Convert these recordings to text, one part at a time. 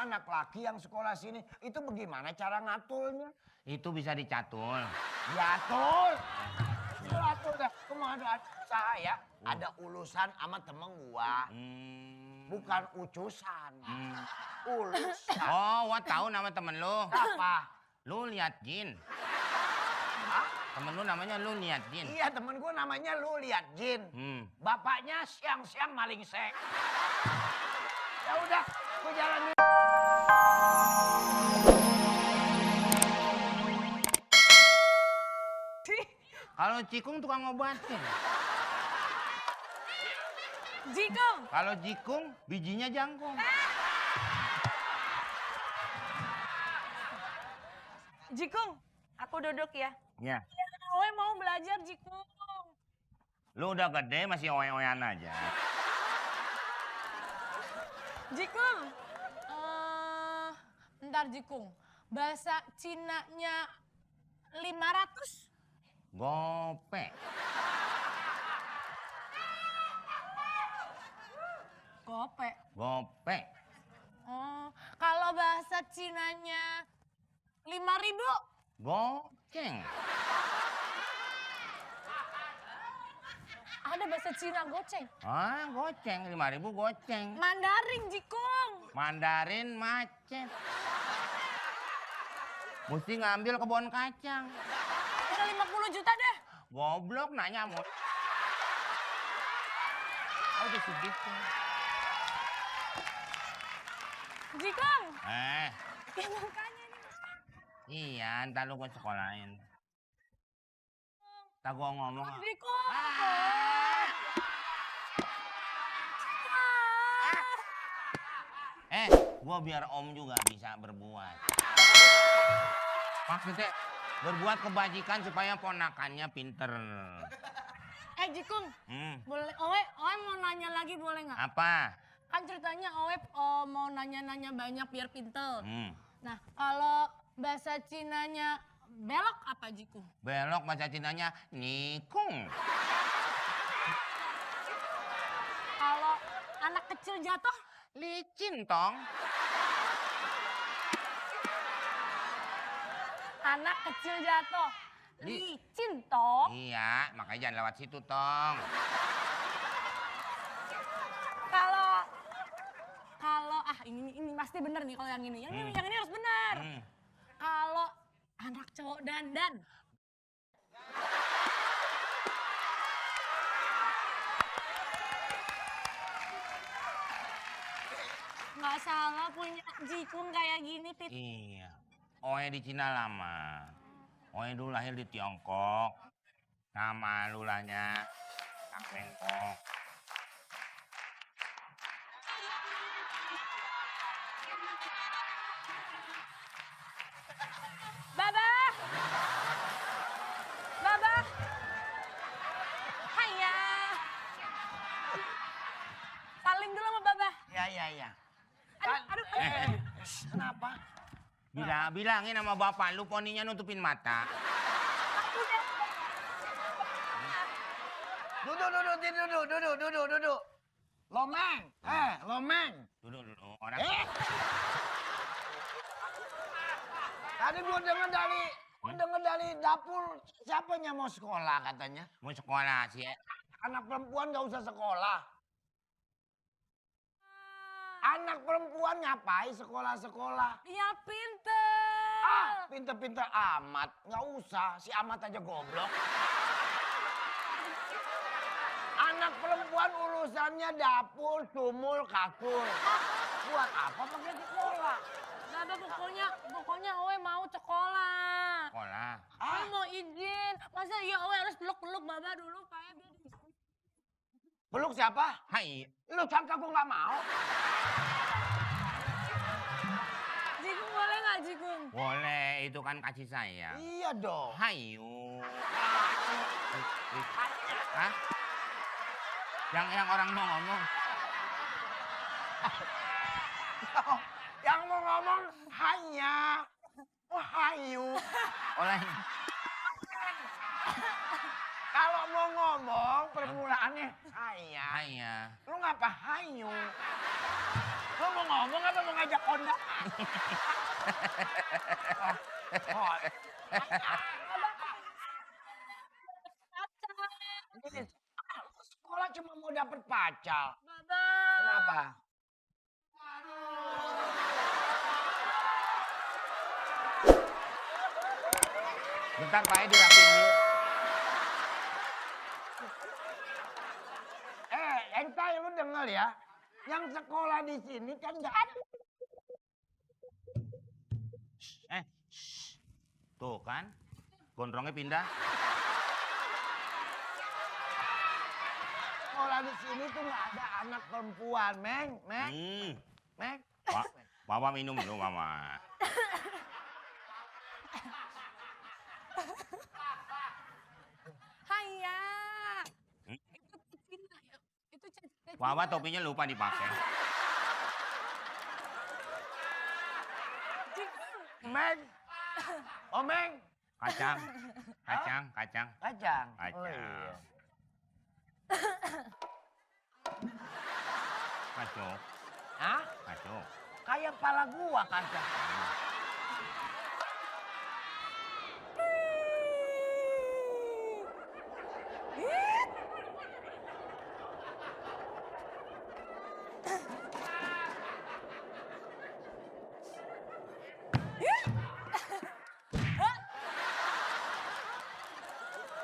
anak laki yang sekolah sini. Itu bagaimana cara ngaturnya? Itu bisa dicatul. Diatur. Diatur dah. Kemana saya ada ulusan sama temen gua. Bukan ucusan. Ulusan. Oh, gua tahu nama temen lu. Apa? Lu lihat Jin. Hah? Temen lu namanya lu lihat Jin. Iya, temen gua namanya lu lihat Jin. Bapaknya siang-siang maling sek. Ya udah, gua jalan dulu. Kalau Cikung tukang ngobatin. Jikung. Kalau Jikung bijinya jangkung. Jikung, aku duduk ya. Ya. Oe mau belajar Jikung. Lu udah gede masih oe-oean aja. Jikung. Bentar Jikung. Bahasa Cinanya 500. Gope. Gope. Gope. Oh, kalau bahasa Cinanya 5.000. Goceng. Ada bahasa Cina goceng. Ah, goceng. 5.000 goceng. Mandarin Jikung. Mandarin macet. Mesti ngambil kebun kacang. Udah 50 juta deh. Goblok nanya mau. Oh, udah segitu. Jikung. Ya makanya nih. Iya, ntar lu gue sekolahin. Ntar gue ngomong. Jikung. Gue biar om juga bisa berbuat. Maksudnya berbuat kebajikan supaya ponakannya pinter. Jikung. Boleh, Oe mau nanya lagi boleh nggak? Apa? Kan ceritanya Oe mau nanya-nanya banyak biar pinter. Nah, kalau bahasa Cinanya belok apa Jikung? Belok bahasa Cinanya nikung. Kalau anak kecil jatuh? Licin tong. Anak kecil jatuh. Licin toh. Iya, makanya jangan lewat situ tong. Kalau ini pasti bener nih kalau yang ini. Yang ini harus benar. Kalau anak cowok dandan. Nggak salah punya Jikung kayak gini, Pit. Iya. Oe di Cina lama. Oe dulu lahir di Tiongkok. Nama lulanya Kang Bengkok. Babah! Babah! Haya! Salim dulu sama Babah. Ya. Aduh. Kenapa? Bilangin sama bapak lu poninya nutupin mata. Duduk. Lomeng. Lomeng. Duduk. Orang. Tadi gua denger dari dapur siapanya mau sekolah katanya. Mau sekolah sih. Anak perempuan gak usah sekolah. Anak perempuan ngapain sekolah-sekolah? Ya pinter. Pinter-pinter amat. Nggak usah, si amat aja goblok. Anak perempuan urusannya dapur, sumur, kasur. Buat apa pakai sekolah? Babah pokoknya Oe mau sekolah. Sekolah. Oe mau izin. Masa iya Oe harus peluk Babah dulu kayak biar bisa. Peluk siapa? Hai. Lu sangka gua nggak mau? Jikung boleh nggak Jikung? Boleh, itu kan kasih sayang. Iya dong. Hayu. Hah? Yang orang mau ngomong. Yang mau ngomong hanya. Hayu. Oleh. Kalau mau ngomong ngomong permulaannya saya. Saya. Lu ngapa hayu? Lu mau ngomong apa mau ngajak kondak? Oh, ini sekolah cuma mau dapet pacar. Baba. Kenapa? Bentar Pak Edi dirapiin dulu. Entai lu denger ya. Yang sekolah di sini kan nggak ada. Tuh kan, gondrongnya pindah. Sekolah di sini tuh nggak ada anak perempuan, Meng. Meng. Pak, Mama minum dulu, Mama. Haya. Itu Cina ya. Itu Cina. Mama topinya lupa dipakai. Meng. Oh, Meng. Kacang. Kacang. Kacang. Kacang. Oh, iya. Kacang. Hah? Kacang. Kayak pala gua kacang.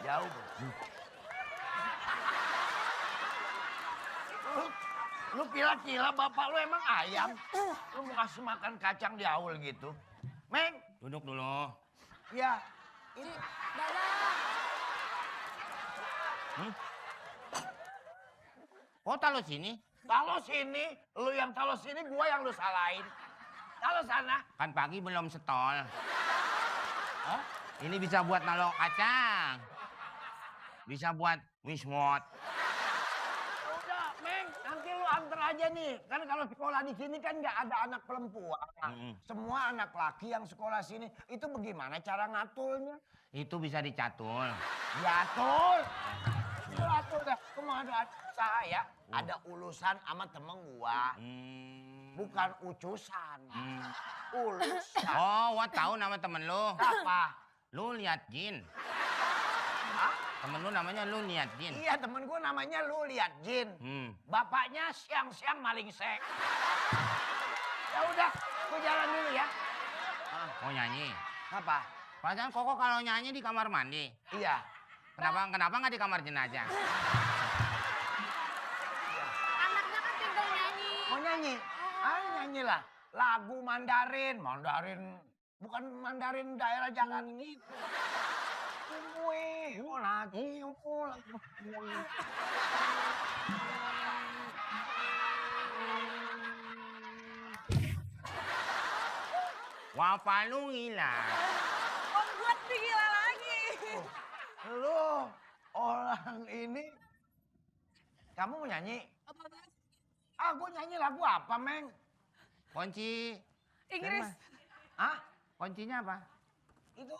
Jauh, Bu. Lu kira-kira bapak lu emang ayam? Lu mau kasih makan kacang di aul gitu? Meng, Duduk dulu. ya. Ini Baba. Kok taruh sini? kalau sini, lu yang kalau sini, gua yang lu salahin. Kalau sana, Kan pagi belum setol. hah? Ini bisa buat nalo kacang. Bisa buat wismot. Udah, Meng, nanti lu antar aja nih. Kan kalau sekolah di sini kan nggak ada anak perempuan. Semua anak laki yang sekolah sini. Itu bagaimana cara ngaturnya? Itu bisa dicatul. Ya, Tul. Lu atur dah. Kemana saya ada ulusan sama temen gua. Bukan ucusan. Ulusan. Oh, gua tahu nama temen lu. Apa? Lu lihat Jin. Hah? Temen lu namanya lu lihat Jin. Iya, temen gua namanya lu lihat Jin. Bapaknya siang-siang maling sek. Ya udah, gua jalan dulu ya. Oh nyanyi. Apa? Padahal Koko kalau nyanyi di kamar mandi. Iya. Kenapa nggak di kamar jenazah? Anaknya kan pintar nyanyi. Mau nyanyi? Ayo nyanyilah. Lagu Mandarin. Mandarin. Bukan Mandarin daerah Jakarta gitu. Umui, lagi, Wapalu hilang. Om buat gila lagi. Lu orang ini. Kamu mau nyanyi? Apa Bas? Aku nyanyi lagu apa, Meng? Kunci. Inggris. Hah? Kuncinya apa? Itu.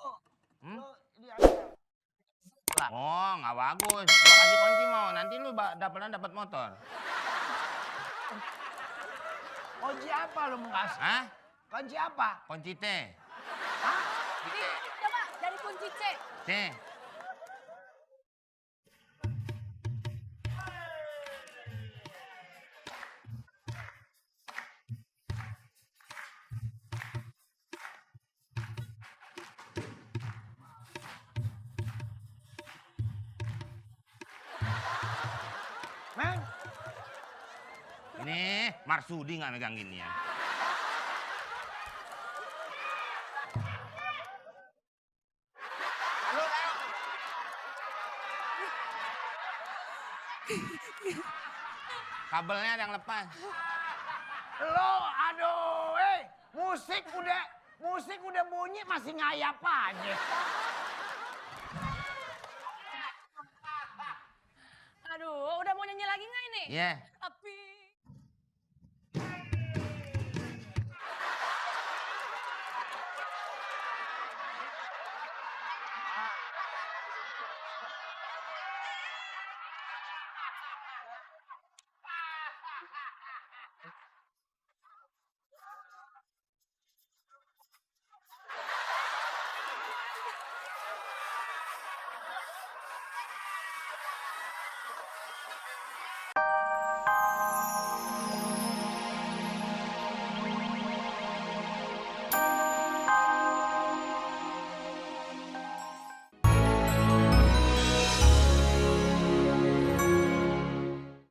Hmm? Lu dia. Oh, nggak bagus. Gua kasih kunci mau. Nanti lu dapat motor. Kunci apa lu mau kasih? Hah? Kunci apa? Kunci T. Hah? Ini coba dari kunci C. T. Meng? Ini Marsudi nggak megang gini ya. Lu, Kabelnya ada yang lepas. Lo, aduh, musik udah bunyi masih ngayap aja. Aduh, udah mau nyanyi lagi nggak ini? Iya.